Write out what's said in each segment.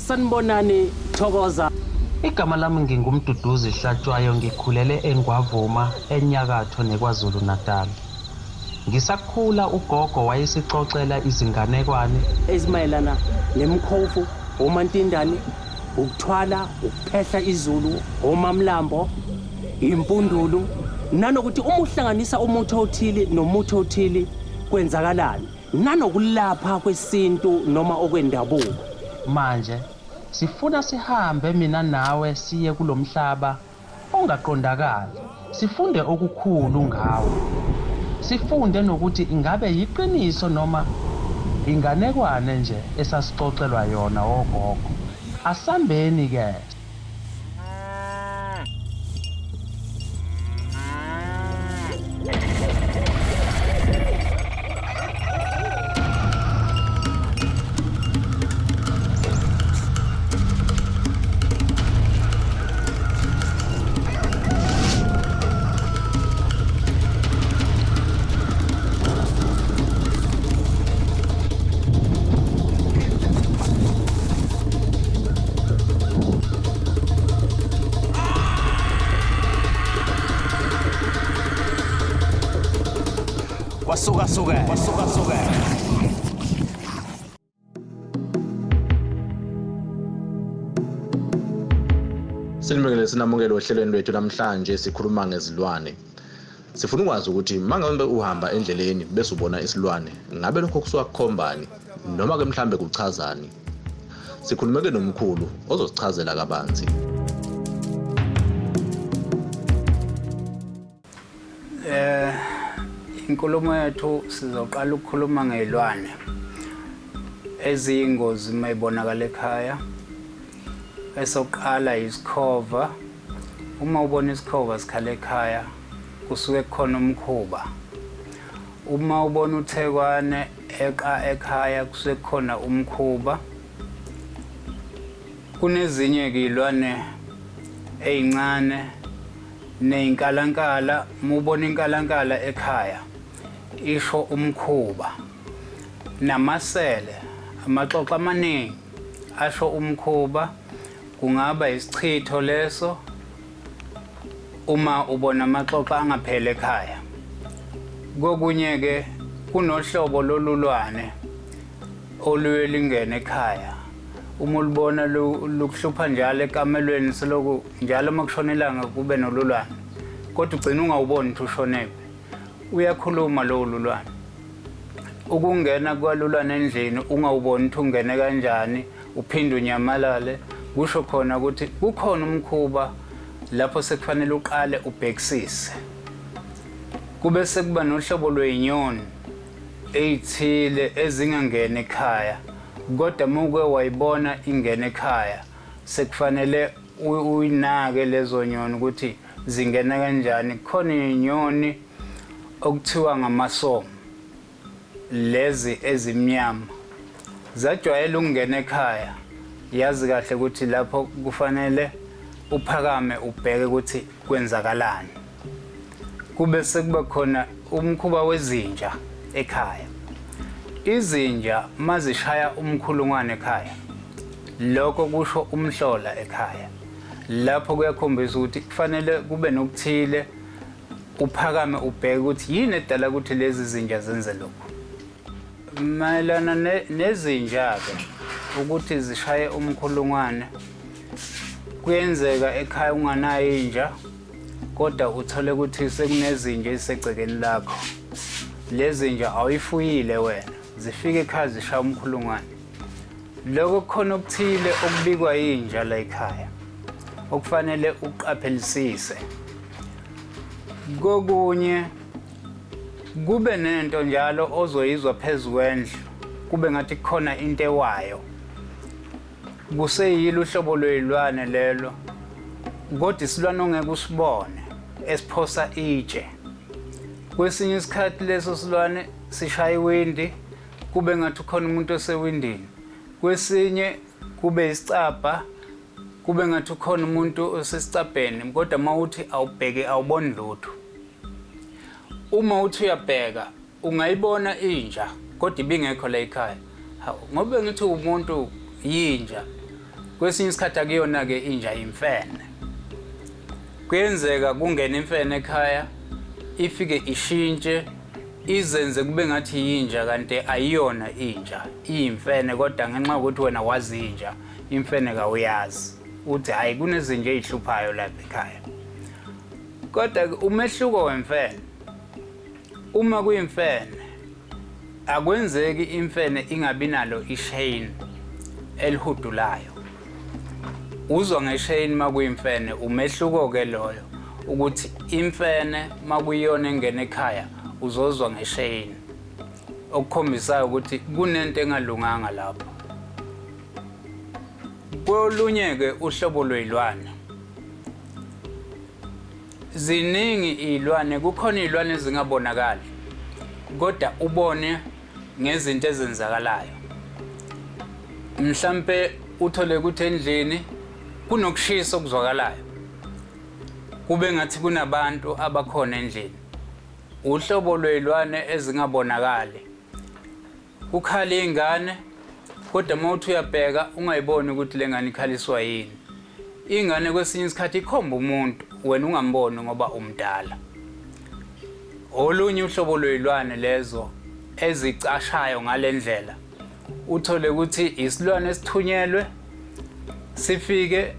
Sanibonani, thokoza. Igama lami nginguMduduzi Hlatshwayo, ngikhulele eNgwavuma, enyakatho neKwaZulu Natal. Ngisakhula ugogo wayesixoxela izinganekwane ezimayelana nemikhovu, omantindane, ukuthwala, ukuphehla izulu, omamlambo, impundulu, nanokuthi uma uhlanganisa umuthi othile nomuthi othile kwenzakalani, nanokulapha kwesintu noma okwendabuko. Manje sifuna sihambe mina nawe siye kulomhlaba ongaqondakali, sifunde okukhulu ngawo. Sifunde nokuthi ingabe yiqiniso noma inganekwane nje esasixoxelwa yona ogogo. Asambeni ke. Kwasuka suka, kwasuka suka. Sinibingelele sinamukele ohlelweni lwethu namhlanje, sikhuluma ngezilwane. Sifuna ukwazi ukuthi mangabe uhamba endleleni bese ubona isilwane, ngabe lokho kusuka kukhombani noma ke mhlambe kuchazani? Sikhulume ke nomkhulu ozosichazela kabanzi. Inkulumo yethu sizoqala ukukhuluma ngezilwane eziyingozi mayibonakala ekhaya. Esokuqala isikhova. Uma ubona isikhova sikhala ekhaya kusuke kukhona umkhuba. Uma ubona uthekwane eqa ekhaya kusuke kukhona umkhuba. Kunezinye-ke iy'lwane ey'ncane ney'nkalankala. Uma ubona inkalankala ekhaya isho umkhuba. Namasele, amaxoxo amaningi asho umkhuba. Kungaba isichitho leso uma ubona amaxoxo angapheli ekhaya. Kokunye-ke kunohlobo lolulwane oluye lingene ekhaya. Uma ulubona lukuhlupha njalo ekamelweni, seloku njalo uma kushona ilanga kube nolulwane, kodwa ugcina ungawuboni ukuthi ushonephi. Uyakhuluma lowo lulwane. Ukungena kwalulwane endlini ungawuboni ukuthi ungene kanjani, uphinde unyamalale, kusho khona ukuthi kukhona umkhuba lapho sekufanele uqale ubhekisise. Kube sekuba nohlobo lwey'nyoni ey'thile ezingangeni ekhaya, kodwa uma uke wayibona ingena ekhaya sekufanele uyinake lezo nyoni ukuthi zingena kanjani. Kukhona iy'nyoni okuthiwa ngamasomo, lezi ezimnyama zajwayela ukungena ekhaya. Yazi kahle ukuthi lapho kufanele uphakame ubheke ukuthi kwenzakalani. Kube sekuba khona umkhuba wezinja ekhaya. Izinja mazishaya umkhulungwane ekhaya, lokho kusho umhlola ekhaya. Lapho kuyakhombisa ukuthi kufanele kube nokuthile, uphakame ubheke ukuthi yini edala ukuthi lezi zinja zenze lokhu. Mayelana nezinja-ke ukuthi zishaye umkhulungwane, kuyenzeka ekhaya unganayo inja, kodwa uthole ukuthi sekunezinja ezisegcekeni lakho. Lezi nja awuyifuyile wena, zifike ekhaya zishaya umkhulungwane. Lokho kukhona okuthile okubikwa yinja la ekhaya okufanele uqaphelisise. Kokunye kube nento njalo ozoyizwa phezu kwendlu, kube ngathi kukhona into ewayo. Kuseyilo uhlobo lwey'lwane lelo, kodwa isilwane ongeke usibone esiphosa itshe. Kwesinye isikhathi leso silwane sishaya iwindi, kube ngathi ukhona umuntu osewindini. Kwesinye kube isicabha, kube ngathi ukhona umuntu osesicabheni, kodwa uma uthi awubheke awuboni lutho. Uma uthi uyabheka ungayibona inja, kodwa ibingekho la ekhaya. Hawu, ngoba ngithi umuntu yinja. Kwesinye isikhathi akuyona-ke inja, imfene. Kuyenzeka kungena imfene ekhaya, ifike ishintshe izenze kube ngathi yinja, kanti ayiyona inja, iyimfene, kodwa ngenxa yokuthi wena wazi inja, imfene kawuyazi, uthi hhayi kunezinja ey'hluphayo lapha ekhaya. Kodwa umehluko wemfene, uma kuyimfene akwenzeki imfene ingabi nalo isheyini elihudulayo. Uzwa ngesheyini uma kuyimfene, umehluko-ke loyo ukuthi imfene uma kuyiyona engena ekhaya uzozwa ngesheyini, okukhombisayo ukuthi kunento engalunganga lapho. Kolunye-ke uhlobo lwey'lwane, ziningi iy'lwane, kukhona iy'lwane ezingabonakali kodwa ubone ngezinto ezenzakalayo. Mhlampe uthole ukuthi endlini kunokushisa okuzwakalayo, kube ngathi kunabantu abakhona endlini. Uhlobo lwey'lwane ezingabonakali, kukhala iy'ngane kodwa uma uthi uyabheka ungayiboni ukuthi le ngane ikhaliswa yini. Ingane kwesinye isikhathi ikhomba umuntu, wena ungamboni ngoba umdala. Olunye uhlobo lwey'lwane lezo ezicashayo ngale ndlela, uthole ukuthi isilwane esithunyelwe sifike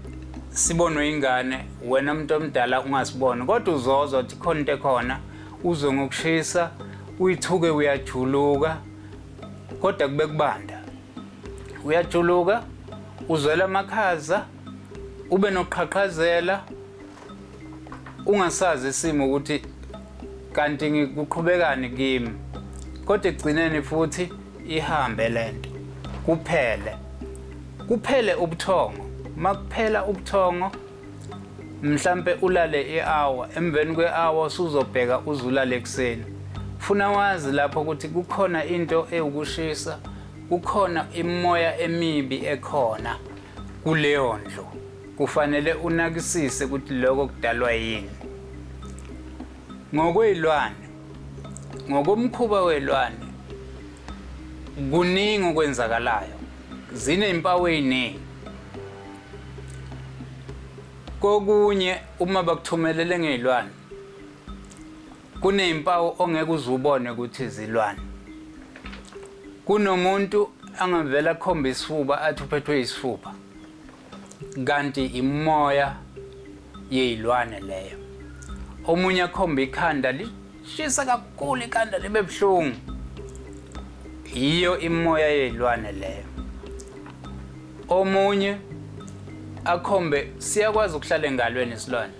sibonwe ingane, wena muntu omdala ungasiboni, kodwa uzozwa ukuthi khona into ekhona, uzwe ngokushisa, uyithuke uyajuluka, kodwa kube kubanda. Uyajuluka, uzwela amakhaza, ube noqhaqhazela, ungasazi isimo ukuthi kanti ngikuqhubekani kimi, kodwa ekugcineni futhi ihambe lento, kuphele kuphele ubuthongo. Makuphela ubuthongo, mhlampe ulale i-hour, emveni kwe-hour usuzobheka uzulale ekuseni. Funa wazi lapho ukuthi kukhona into ewukushisa, kukhona imoya emibi ekhona kuleyo ndlu. Kufanele unakisise ukuthi lokho kudalwa yini. Ngokwey'lwane, ngokomkhuba wey'lwane, kuningi okwenzakalayo, ziney'mpawu ey'ningi. Kokunye uma bakuthumelele ngey'lwane, kuney'mpawu ongeke uze ubone ukuthi izilwane. Kunomuntu angavela akhombe isifuba athi uphethwe isifuba, kanti imoya yey'lwane leyo. Omunye akhombe ikhanda lishisa kakhulu, ikhanda libe buhlungu, yiyo imoya yey'lwane leyo. Omunye akhombe, siyakwazi ukuhlala engalweni isilwane,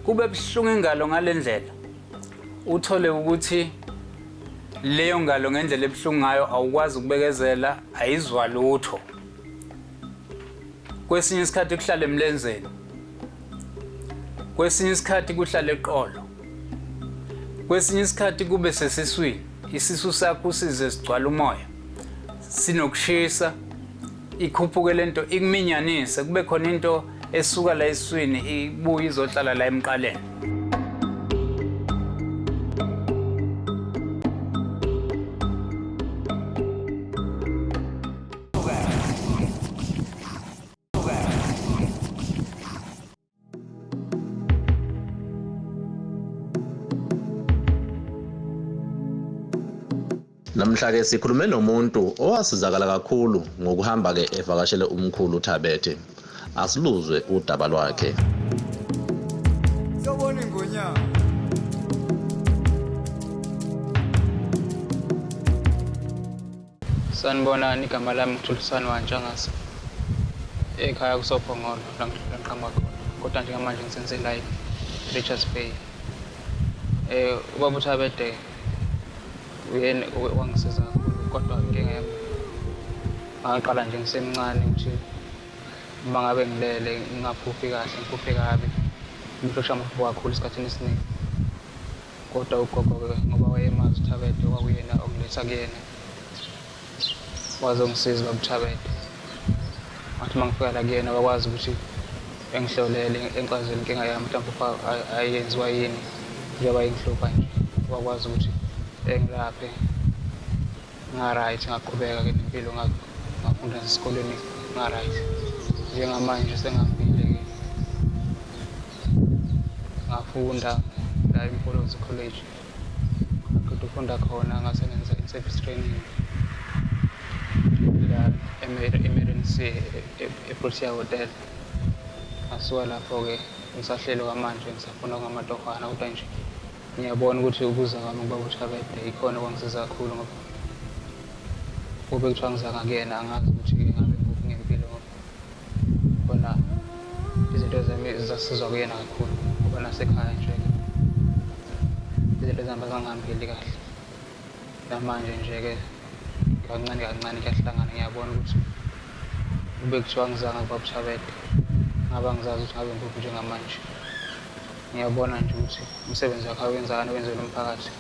kube buhlungu ingalo ngale ndlela, uthole ukuthi leyo ngalo ngendlela ebuhlungu ngayo awukwazi ukubekezela, ayizwa lutho. Kwesinye isikhathi kuhlala emlenzeni, kwesinye isikhathi kuhlala eqolo, kwesinye isikhathi kube sesiswini, isisu sakho size sigcwala umoya, sinokushisa, ikhuphuke lento ikuminyanise, kube khona into esuka la esiswini ibuye izohlala la emqaleni. Namhla ke sikhulume nomuntu owasizakala kakhulu ngokuhamba ke evakashele umkhulu uThabethe. Asiluzwe udaba lwakhe. Siyobona ingonyama. Sanibonani, igama lami nguThulisani Wantshangase. Ekhaya kusoPhongolo la ngiqhamuka khona. Kodwa njengamanje ngisenze la e-Richards Bay. Ubaba uThabede uyena owangisiza kakhulu, kodwa inkinga yami ngaqala nje ngisemncane ukuthi uma ngabe ngilele ngingaphuphi kahle, ngiphuphe kabi. Ngihlushwa amaphupho kakhulu esikhathini esiningi. Kodwa ugogo-ke ngoba wayemazi uThabede, kwakuyena ongiletha kuyena, wazongisiza ubaba uThabede. Ngathi uma ngifika la kuyena wakwazi ukuthi engihlolele, engixazele inkinga yami ukuthi amaphupho ayenziwa yini njengoba engihlupha nje. Wakwazi ukuthi engilaphe, nga-right, ngaqhubeka-ke nempilo, ngafunda nasesikolweni Nga-right. Njengamanje sengihambile-ke ngafunda la eMfolozi College. Ngaqeda ukufunda khona ngase ngenza i-service training la eMerinsea eProtea Hotel. Ngasuka lapho-ke ngisahleli kwamanje ngisafuna okungamatohwana kodwa nje ngiyabona ukuthi ukuza kwami kubaba uThabede ikhona okwangisiza kakhulu ngoba kube kuthiwa ngizanga kuyena angazi ukuthi-ke ngabe ngikuphi ngempilo ngoba khona izinto zami zasizwa kuyena kakhulu ngoba nasekhaya nje izinto zami azangihambeli kahle. Namanje nje-ke kancane kancane kuyahlangana ngiyabona ukuthi kube kuthiwa angizanga kubaba uThabede ngabe angizazi ukuthi ngabe ngikuphi njengamanje. Ngiyabona nje ukuthi umsebenzi wakhe awenzayo wenzela umphakathi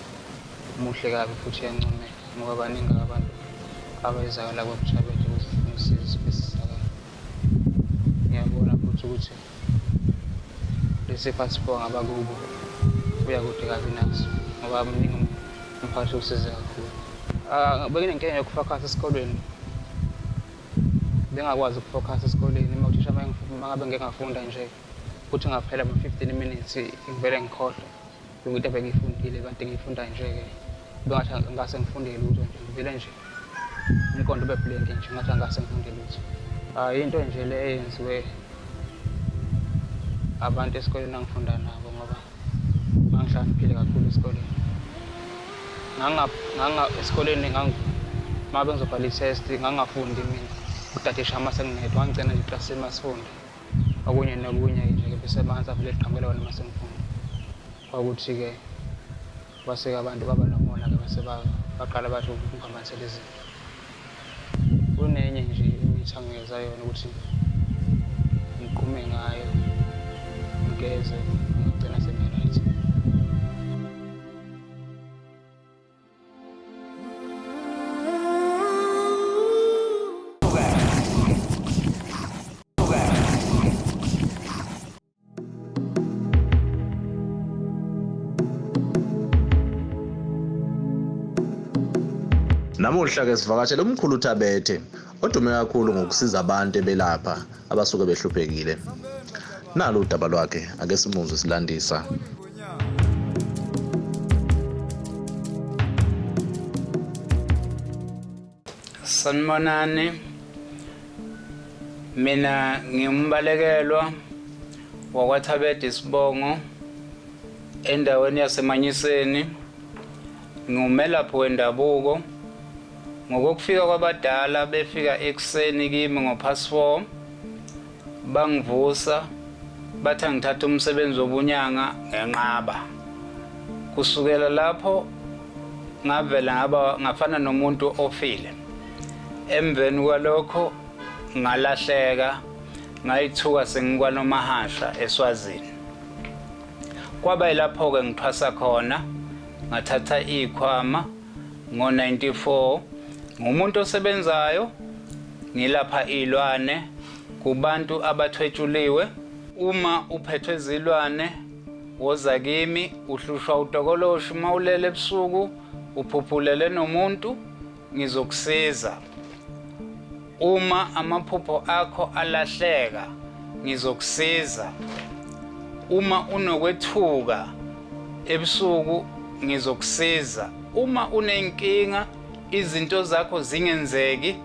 muhle kabi futhi uyancomeka ngoba baningi abantu abezayo la kubaba uThabede ukuze bafune usizo besizakale. Ngiyabona futhi ukuthi lesi sifo abakubo uya kude kabi naso ngoba muningi umphakathi usize kakhulu. Benginenkinga yoku-focus esikolweni. Bengakwazi uku-focus esikoleni uma uthisha uma ngabe ngike ngafunda nje kuthi ngaphela ama-15 minutes ngivele ngikhohlwe yonke into ebengiyifundile kade ngiyifunda nje-ke. Bengathi angase ngifunde lutho nje ngivele nje umqondo ube blank nje ngathi angase ngifunde lutho. Into nje le eyenziwe abantu esikoleni engifunda nabo ngoba ngangihlakaniphile kakhulu esikoleni. Esikoleni uma bengizobhala i-test ngangingafundi mina ukutadisha uma senginedwa ngangigcina nje eklasini masifunde. Okunye nokunye nje bese amanzi avele eqhamukela wona uma sengifunda. Kwakuthi-ke kwase-ke abantu baba nomona-ke base baqala bathi ukungiphambanisela izinto. Kunenye nje imithi anginikeza yona ukuthi ngiqume ngayo ngigeze ngigcina sengi-right. Namuhla ke sivakashele umkhulu Thabethe odume kakhulu ngokusiza abantu ebelapha abasuke behluphekile. Nalo udaba lwakhe ake simuzwe silandisa. Sanibonani. Mina ngiwumbalekelwa wakwaThabede isibongo endaweni yaseManyiseni. Ngiwumelaphi wendabuko. Ngokufika kwabadala befika ekuseni kimi ngo-past 4 bangivusa bathi angithathe umsebenzi wobunyanga ngenqaba. Kusukela lapho ngavela ngaba ngafana nomuntu ofile. Emveni kwalokho ngalahleka ngayithuka sengikwaNomahasha eSwazini. Kwaba yilapho-ke ngithwasa khona ngathatha ikhwama ngo-94. Ngumuntu osebenzayo ngilapha iy'lwane kubantu abathwetshuliwe. Uma uphethwe zilwane woza kimi, uhlushwa utokoloshi uma ulele ebusuku uphuphulele nomuntu ngizokusiza. Uma amaphupho akho alahleka ngizokusiza. Uma unokwethuka ebusuku ngizokusiza. Uma unenkinga izinto zakho zingenzeki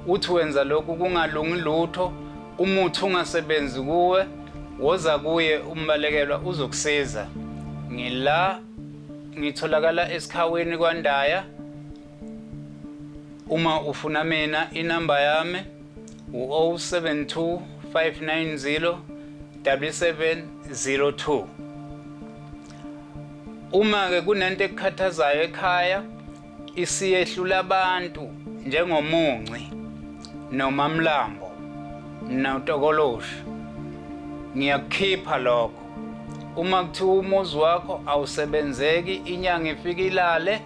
uthi wenza lokhu kungalungi lutho umuthi ungasebenzi kuwe woza kuye umbalekelwa uzokusiza. Ngila ngitholakala esikhawini kwaNdaya. Uma ufuna mina inamba yami u-072 590 7702. Uma ke kunento ekukhathazayo ekhaya isiyehlula abantu njengomunci noma mlambo notokoloshi ngiyakukhipha lokho. Uma kuthiwa umuzi wakho awusebenzeki inyanga ifike ilale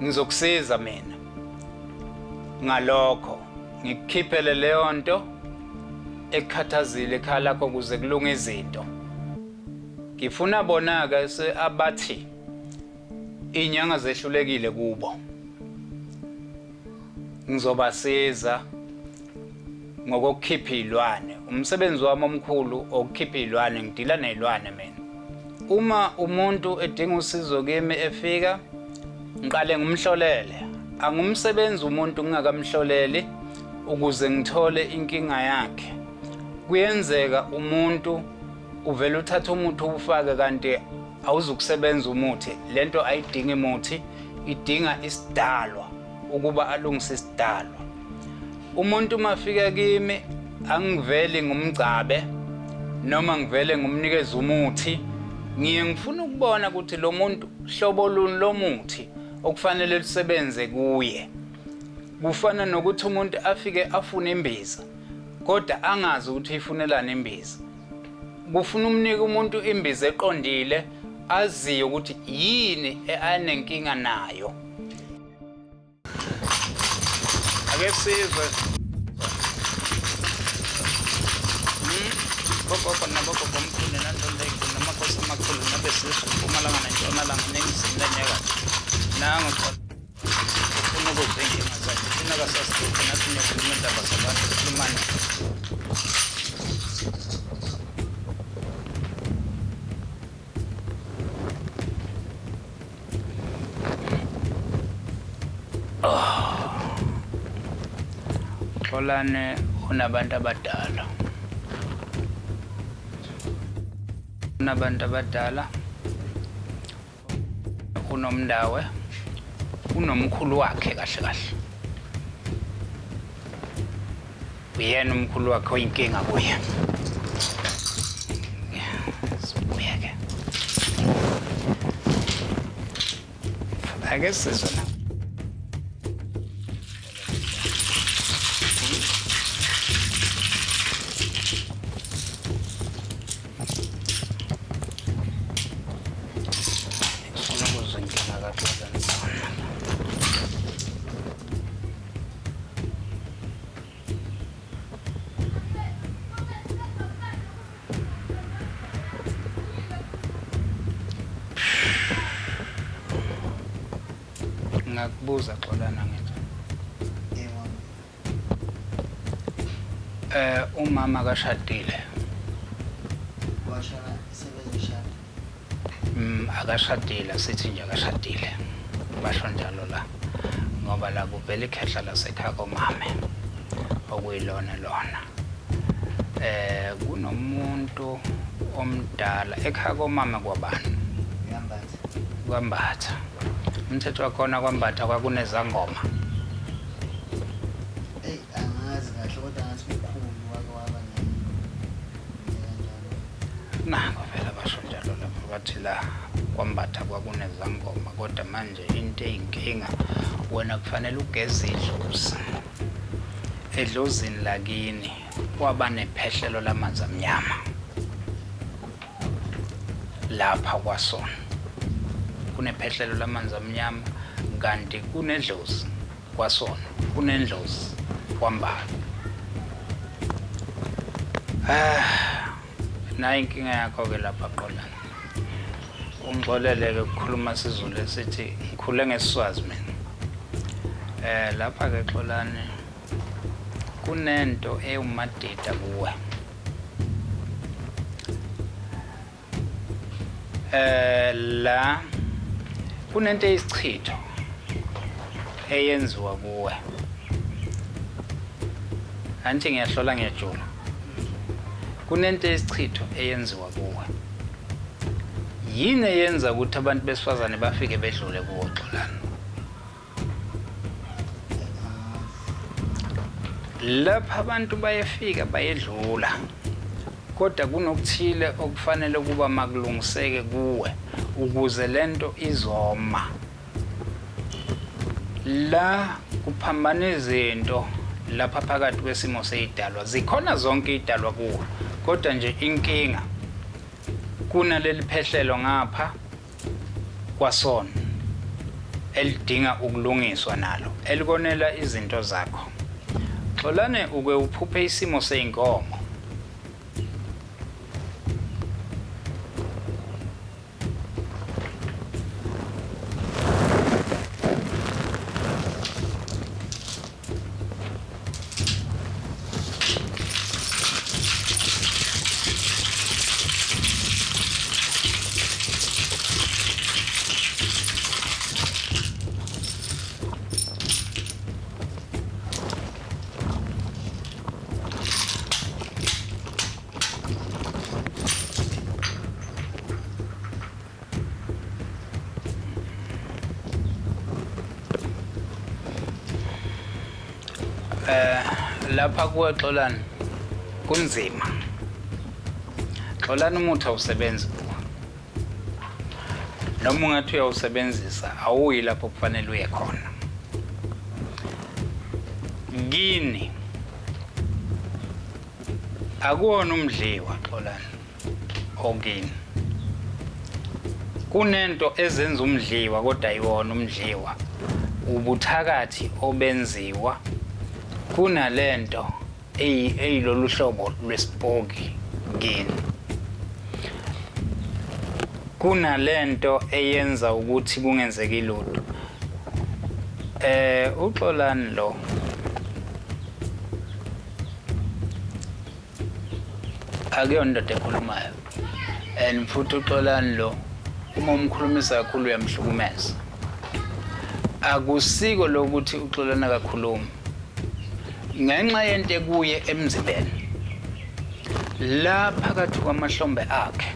ngizokusiza mina ngalokho ngikukhiphele leyo nto ekukhathazile ekhaya lakho kuze kulunge izinto. Ngifuna bona-ke abathi iy'nyanga zehlulekile kubo ngizobasiza. Ngokokukhipha iy'lwane, umsebenzi wami omkhulu okukhipha iy'lwane, ngidila ney'lwane mina. Uma umuntu edinga usizo kimi efika, ngiqale ngimhlolele. Angumsebenzi umuntu ngingakamhloleli ukuze ngithole inkinga yakhe. Kuyenzeka umuntu uvele uthathe umuthi uwufake kanti awuzukusebenza umuthi. Lento ayidingi muthi, idinga isidalwa ukuba alungise isidalwa. Umuntu uma afika kimi angiveli ngumgcabe noma ngivele ngumnikeze umuthi, ngiye ngifuna ukubona ukuthi lo muntu hlobo luni lomuthi okufanele lusebenze kuye. Kufana nokuthi umuntu afike afune imbiza kodwa angazi ukuthi uyifunelani imbiza. Kufuna umnike umuntu imbiza eqondile aziyo ukuthi yini anenkinga nayo. Ake sizwe. Bogogo nabogogo omkhulu nenantombi ey'nkulu namakhosi amakhulu nabesizwe mpumalanga nentshonalanga ningizimu nenyakatho. Nangu khona ufuna ukuzwa iy'nkinga zakhe thina kasasilutho nathi niyokhuluma indaba zabantu sikhulumani. Xolane unabantu abadala. Unabantu abadala. Unomndawe. Unomkhulu wakhe kahle kahle. Uyena umkhulu wakhe oyinkinga kuye. Sibuye ke. Ake sizwe na. Ngifuna ukuzwa inkinga kaXolani. Ngakubuza Xolana ngithi. Yebo. Umama akashadile. Washona sebezoshada. Akashadile, sithi nje akashadile. Basho njalo la. Ngoba la kuvela ikhehla lasekhaya komame okuyilona lona. Kunomuntu omdala ekhaya komame kwabani? Kwambatha. Kwambatha. Umthetho wakhona kwambatha kwakunezangoma. Ey, angazi kahle kodwa ngathi umkhulu wake waba naye. Nango vele basho njalo lapha bathi la kwambatha kwakunezangoma kodwa manje into eyinkinga wena kufanele ugeze idlozi. Edlozini lakini kwaba nephehlelo lamanzi amnyama lapha kwasona. Kunephehlelo lamanzi amnyama kanti kunedlozi kwasona, kunendlozi kwambala. Nayi inkinga yakho ke lapha Xolani. Ungixolele ke ukukhuluma isiZulu esithi ngikhule ngesiswazi mina. Lapha ke Xolani kunento ewumadida kuwe. La kunento eyisichitho eyenziwa kuwe. Angithi ngiyahlola ngiyajula. Kunento eyisichitho eyenziwa kuwe. Yini eyenza ukuthi abantu besifazane bafike bedlule kuwe Xolani? Lapha abantu bayefika bayedlula. Kodwa kunokuthile okufanele ukuba makulungiseke kuwe ukuze lento izoma. La kuphambana izinto lapha phakathi kwesimo seyidalwa. Zikhona zonke idalwa kuwe, kodwa nje inkinga kunaleli phehlelo ngapha kwasona elidinga ukulungiswa nalo elikonela izinto zakho. Xolane uke uphuphe isimo seyinkomo. Lapha kuwe Xolani kunzima. Xolani, umuthi awusebenzi kuwe. Noma ungathi uyawusebenzisa, awuyi lapho kufanele uye khona. Kini akuwona umdliwa, Xolani, okini. Kunento ezenza umdliwa kodwa ayiwona umdliwa. Ubuthakathi obenziwa kunalento eyilolu hlobo lwesipoki kini. Kunalento eyenza ukuthi kungenzeki lutho. UXolani lo akuyona indoda ekhulumayo, and futhi uXolani lo uma umkhulumisa kakhulu uyamhlukumeza. Akusiko lokuthi uXolani akakhulumi ngenxa yento ekuye emzimbeni la phakathi kwamahlombe akhe.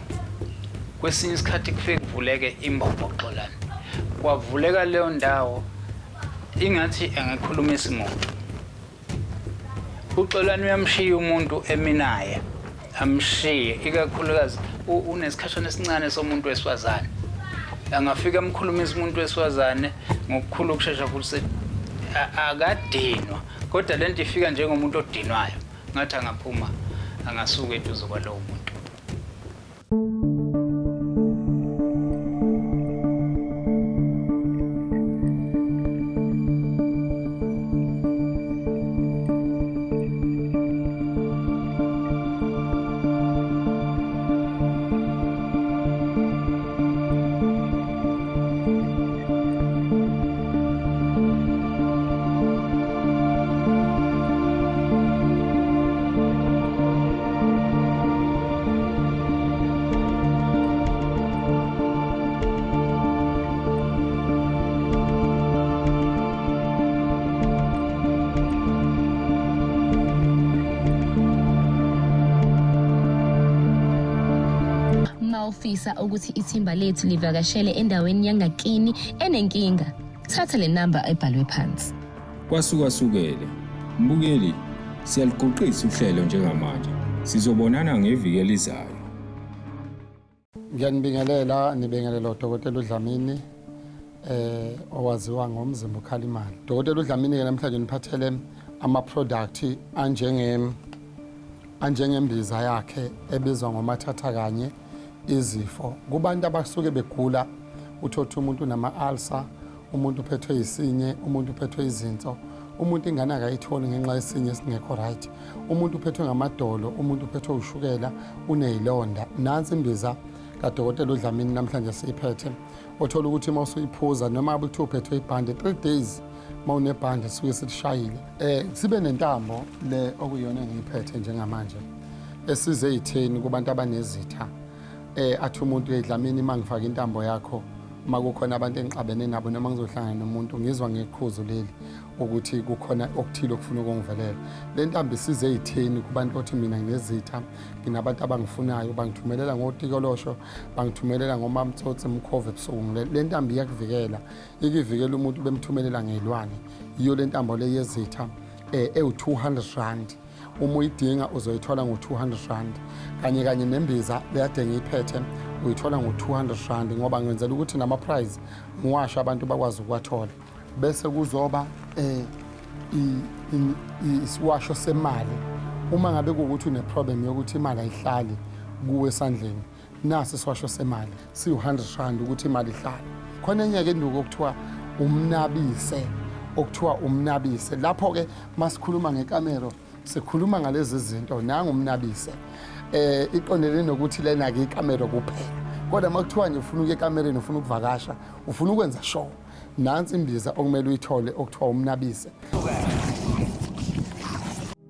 Kwesinye isikhathi kufike kuvuleke imbobo, Xolani, kwavuleka leyo ndawo ingathi angakhulumisa muntu. UXolani uyamshiya umuntu eminaye, amshiye, ikakhulukazi unesikhashana esincane somuntu wesifazane. Angafika amkhulumisa umuntu wesifazane ngokukhulu ukushesha, futhi akadinwa, kodwa lento ifika njengomuntu odinwayo, ngathi angaphuma, angasuka eduze kwalowo muntu. Ufisa ukuthi ithimba lethu livakashele endaweni yangakini enenkinga, thatha le namba ebhalwe phansi. Kwasukasukele. Mbukeli, siyaligoqisa uhlelo njengamanje. Sizobonana ngeviki elizayo. Ngiyanibingelela, nibingelela uDokotela uDlamini, owaziwa ngomzimba ukhalimali. Dokotela uDlamini ke namhlanje niphathele ama product anjengembiza yakhe ebizwa ngomathatha kanye izifo. Kubantu abasuke begula, uthothi umuntu unama ulcer, umuntu uphethwe isinye, umuntu uphethwe izinso, umuntu ingane akayitholi ngenxa yesinye esingekho right, umuntu uphethwe ngamadolo, umuntu uphethwe ushukela, unezilonda. Nansi imbiza kaDokotela uDlamini namhlanje siyiphethe. Othola ukuthi uma usuyiphuza, noma kuthiwa uphethwe ibhande, 3 days uma unebhande suke silishayile. Sibe nentambo le okuyiyona engiyiphethe njengamanje esize ey'theni kubantu abanezitha. Athi umuntu, "Dlamini, uma ngifaka intambo yakho, uma kukhona abantu engixabene nabo noma ngizohlangana nomuntu, ngizwa ngeqhuzu leli ukuthi kukhona okuthile okufuna ukungivelela." Le ntambo isize ey'theni kubantu othi mina nginezitha, nginabantu abangifunayo, bangithumelela ngotikolosho, bangithumelela ngomamtsotsi, mkhova ebusuku. Le ntambo iyakuvikela, ikivikela umuntu bemthumelela ngey'lwane. Yiyo le ntambo le yezitha, ewu-200 rand. Uma uyidinga uzoyithola ngo-200 rand, kanye kanye nembiza leyade ngiyiphethe uyithola ngo-200 rand, ngoba ngenzela ukuthi nama-price ngiwasho abantu bakwazi ukuwathola. Bese kuzoba isiwasho semali. Uma ngabe kuwukuthi une-problem yokuthi imali ayihlali kuwe esandleni, nasi isiwasho semali siwu-100 rand ukuthi imali ihlale khona. Enye-ke induku okuthiwa umnabise, okuthiwa umnabise, lapho-ke masikhuluma ngekamero sikhuluma ngalezi zinto. Nangu umnabise, iqondene nokuthi lena-ke ikamero kuphela, kodwa uma kuthiwa nje ufuna ukuya ekamereni, ufuna ukuvakasha, ufuna ukwenza sure, nansi imbiza okumele uyithole okuthiwa umnabise.